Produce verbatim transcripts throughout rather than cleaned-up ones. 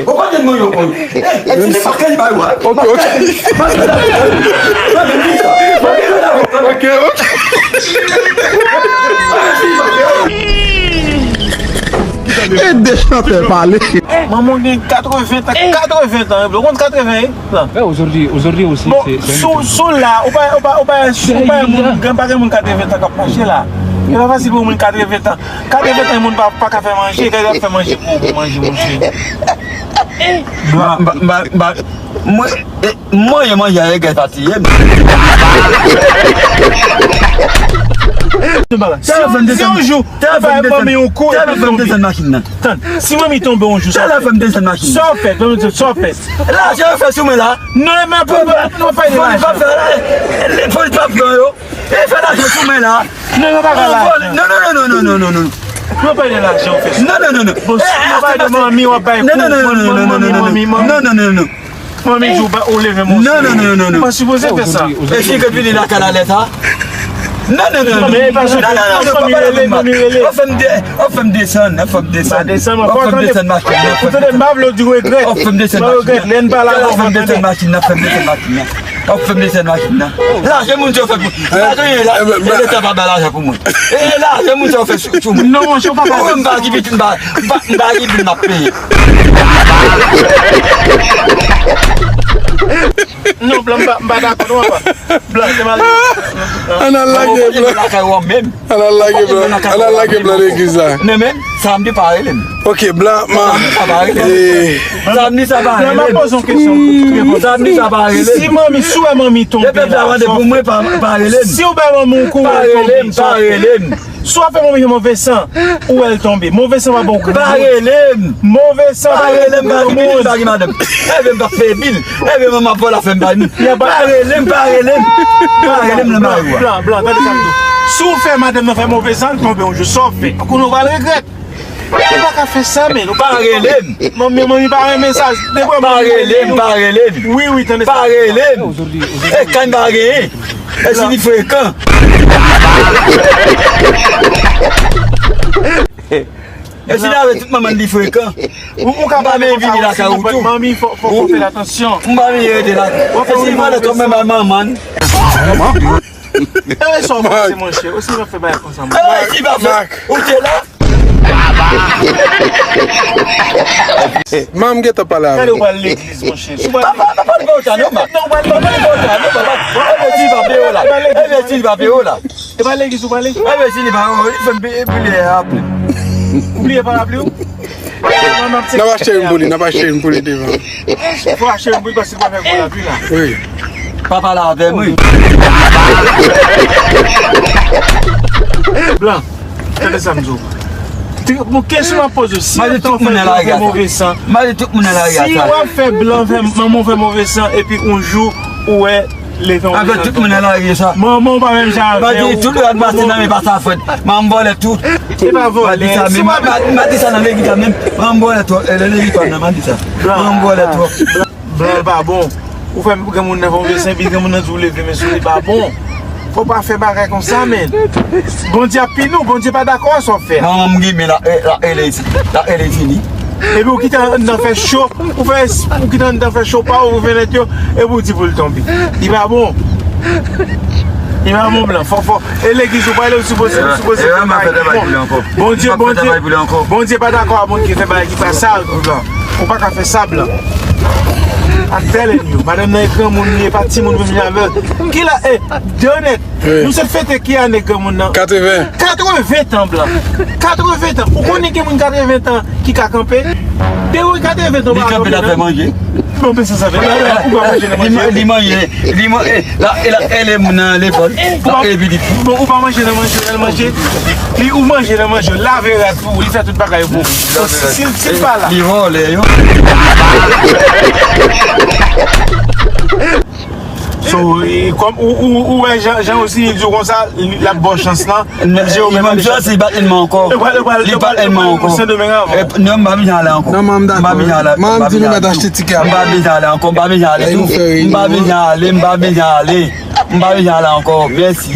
Ou pa gen mwen yon konn. E, e, ti pa kay bay wa. Ok, ok. Ok, ok. E de chantè pale. Manman gen katreven tan, katreven tan, bro. Ou konn katreven, wi? Blan. Aujourd'hui, aujourd'hui aussi, bon, c'est, c'est sou, sou la, ou pa, ou pa, ou pa, ou pa, moun, gen pa gen moun katreven tan k ap mache la. E pa fasil pou moun katreven tan. Katreven tan, moun pa, pa ka fè manje, kè y ap fè manje pou, pou manje, monchè. Mba, mba, mba, mba, mwen, e, mwen, manje a, e, gèt pa tiye m. Si yon jou, ou pa manmi yon kou, epi l tonbe. Tann, si manmi tonbe yon jou, sa w fè? Sa w fè? Sa w fè? La, sa w fè sou mwen la? Non, men pou, pou, pou nou pa pale de lajan. Fò li pa pran yo. E fè lajan sou mwen la. Non, non, pa pale lajan. Non, non, non. Nou pale de lajan, w fè sa. Non, non, non, non. Bon, si nou pale de manmi, w ap bay kou. Non, non, non, non, non. Manmi, manmi, manmi. Non, non, non, non. Manmi di w pa, ou leve monchè. Non, non, non, non, non. Ou pa sipoze fè sa. E si ke vini lakay la lè sa? Non, non, non, non. Non, men e pa sou, non, non, non, non, manmi rele, manmi rele. Ou fè m de-, ou fè m desann, ou fè m desann. Pa desann, mwen, ou fè m desann machin nan, ou fè m desann. Ou tande, m pa vle w di w regrèt. Ou fè m desann machin nan. Mwen regrèt, lè n pale avè w, ou fè m desann machin nan, ou fè m desann machin nan. Ou fè m desann machin nan. Lajan moun sa yo fè pou. Lajan yo la, e Leta pa bay lajan pou mwen. E lajan moun sa yo fè sou, sou mwen. Non, monchè, ou pa ka. Ou wè m pa ki pitit m pa, m pa, m pa ki pitit m ap peye. Non, Blan, m pa, m pa dakò, non, papa. Blan, se mal. Ann al lage, Blan. Lakay ou menm. Ann al lage Blan, ann al lage Blan legliz la. Men, men, samdi pa rele m. Ok, Blan, ma. Samdi sa pa rele m. Samdi sa pa rele m. Blan, m ap poze yon kesyon. Samdi sa pa rele m. Si manmi, si w wè manmi tonbe la, sa w fè? Pou mwen, pa, pa rele m. Si w bay manmi w kou, pa rele m, pa rele m. Si w ap fè manmi move san, ou wè l tonbe. Move san pa bon kou. Pa rele m. Move san pa rele m, pa rele m, pa rele m, pa rele m, pa rele m. Ebyen, m ap vòlè afè m pa ni. Pa rele m, pa rele m. Pa rele m nan mari w a. Blan, Blan, tande sa m di w. Si w fè madanm nan fè move san, l tonbe yon jou, sa w fè? Kounye a w pral regrèt. Ou pa ka fè sa, men. Pa rele m. Manmi, manmi pa renmen sa. Pa rele m, pa rele m. Wi, wi, tande sa. Pa rele m. E kay m pa genyen. E si li frekan. E si l avè tout manman li frekan. Ou, ou ka pale konsa, manmi, fò, fò, fò fè atansyon. M pa vin rete la. E si l vòlè twòp men bay manman. E sa w panse, monchè? Ou si w ap fè bagay konsa, monchè? E si pa fè, ou te la? Manm gentan pale avè m. Gade, ou pral legliz, monchè. Si w pral legliz. Papa, papa, li pa w ta non, Mak. Non, ou pral legliz. Papa, li pa w ta non, papa. E si li pa peye w la. E si li pa peye w la. E pa legliz ou prale? Enben, si li pa, li fè m bliye parapli. Ou bliye parapli w? N ap achte youn pou li, n ap achte youn pou li devan. Fò achte youn pou li paske li pa fè gwo lapli la. Wi. Pa pale avè m, wi. Blan, tande sa m di w. Bon, kesyon m ap poze w, si w ap fè blan fè move san, si w ap fè blan fè, manman w fè move san, epi yon jou, ou wè, Avèk tout moun nan lari sa. Manman w pa menm jan avè w. Tout lè w ap pase nan men pa sa fèt. Manman vòlè tou. Se pa vòlè. M a di sa nan legliz la menm. Manman vòlè tou. E nan legliz pa nan, m a di sa. Manman vòlè tou. Blan pa bon. Ou fè granmoun nan fè yon desen, epi granmoun nan di w leve men sou li, pa bon. Fò w pa fè bagay konsa, men. Bondye ap pini w, Bondye pa dakò a sa w ap fè a. Manman m gime la, e, la, e lè isi. La, e lè fini. Epi ou kite anndan fè cho, ou fè, ou kite anndan fè cho pa ou, ou fè nèt yo, epi ou di pou l tonbe. Li pa bon. Li pa bon, Blan. Fò, fò. E legliz ou prale, ou sipoze, ou sipoze fè bagay ki bon. Bondye, Bondye, Bondye pa dakò a moun ki fè bagay ki pa sal, Blan. Ou pa ka fè sa, Blan. I'm telling you, madanm nan e granmoun li ye, pa timoun menm jan avè l. Ki la, e, de nèt. Wi. Nou sot fete ki ane granmoun nan? Katreven. Katreven tan, Blan. Katreven tan. Ou konnen gen moun katreven tan ki ka kanpe? Depi katreven tan, ou pa kanpe, non. Li kanpe, l ap fè manje. Bon, men sa, sa fè. Ou pa manje nan manje. Li manje, li manje, la, la, e lè moun nan lekòl, la, epi li. Bon, ou pa manje nan manje, nan manje. Li, ou manje nan manje, lave rad pou ou, li fè tout bagay pou ou. Si, si l pa la. Li vòlè, yo. So, e, kòm ou, ou, ou wè jan, jan osi li di w konsa, li, l ap ba w chans lan, menm jan ou menm. Li ban m chans, li pa t enn mwen ankò. Li pa t enn mwen ankò. Sendomeng avan. Non, m pa bezwen ale ankò. Non, manman, dakò. M pa bezwen ale. Manman di nou mèt achte tikè a. M pa bezwen ale ankò, m pa bezwen ale tou. M pa bezwen ale, m pa bezwen ale. M pa bezwen ale ankò. Mèsi.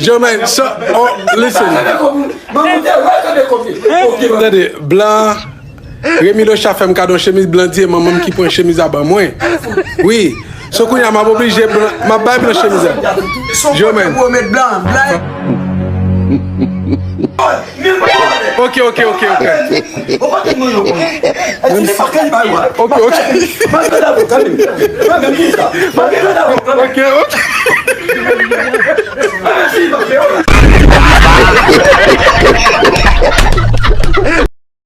Jermaine, so, oh, listen. Tande, blan, Remy Locha fè m kado yon chemiz blan, di e manman m ki pran chemiz la ban mwen. Wi. So kounye a m ap oblije blan, m ap bay blan chemiz la. Jermaine. Ok, ok, ok, ok. Ok, ok. Ok, ok.